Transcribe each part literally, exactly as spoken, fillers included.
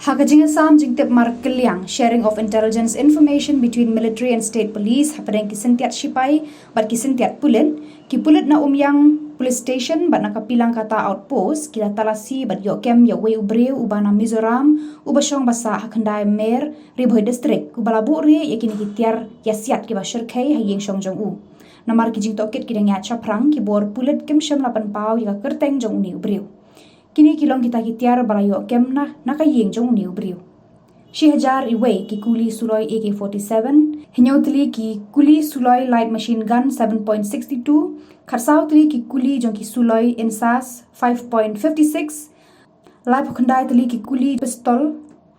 Ha ka jingïasam jingtip markylliang, sharing of intelligence information between military and state police hapdeng ki syntiat shipai bad ki syntiat pulit, ki pulit na Umïang Police Station bad na ka Pilangkata Outpost ki la talasi bad ïoh kem ïa uwei u briew uba na Mizoram uba shong ba sah ha Khyndai Mer, Ri Bhoi District, uba la buhrieh ïa kine ki tiar ïasiat kiba shyrkhei ha ïing shong jong u. Namar ki jingtohkit ki dang ïaid shaphrang, ki bor pulit kim shym la pynpaw ïa ka kyrteng jong une u briew. Kine ki long kita ki tiar ba la ïoh kem na, na ka ïing jong une u briew. Shi hajar iwei ki kuli suloi A K forty-seven, hynñiew tylli ki kuli suloi light machine gun seven point sixty-two, khatsaw tylli ki kuli jong ki suloi INSAS five point fifty-six, laiphew khyndai tylli ki kuli pistol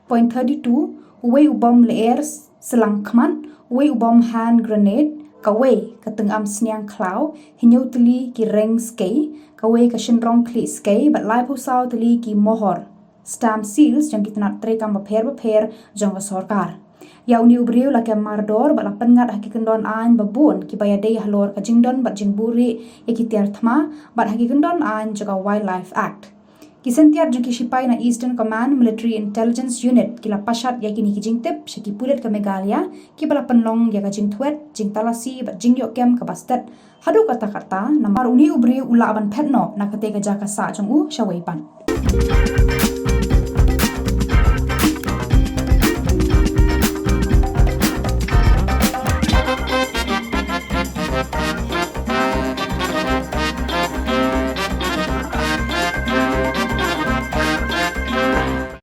point thirty-two, uwei u bom lyer slang khmat, uwei u bom hand grenade, kawei ka tyngam sniang khlaw, hynñiew tylli ki reng skei, kawei ka shynrong khlieh skei, bad laiphew saw tylli ki mohor stamp seals jong ki tnat treikam bapher bapher jong ka sorkar. Ïa une u briew la kem mardor bad la pynngat ha ki kyndon aiñ ba bun kiba ïadei halor ka jingdon bad jingbuhrieh ïa ki tiar thma bad ha ki kyndon aiñ jong ka Wildlife Act. Ki syntiat jong ki shipai na Eastern Command Military Intelligence Unit ki la pashat ïa kine ki jingtip sha ki pulit ka Meghalaya kiba la pynlong ïa ka jingthwet, jingtalasi bad jingïoh kem kaba stet haduh katta katta namar une u briew u lah ban phet noh na katei ka jaka sah jong u shawei pat.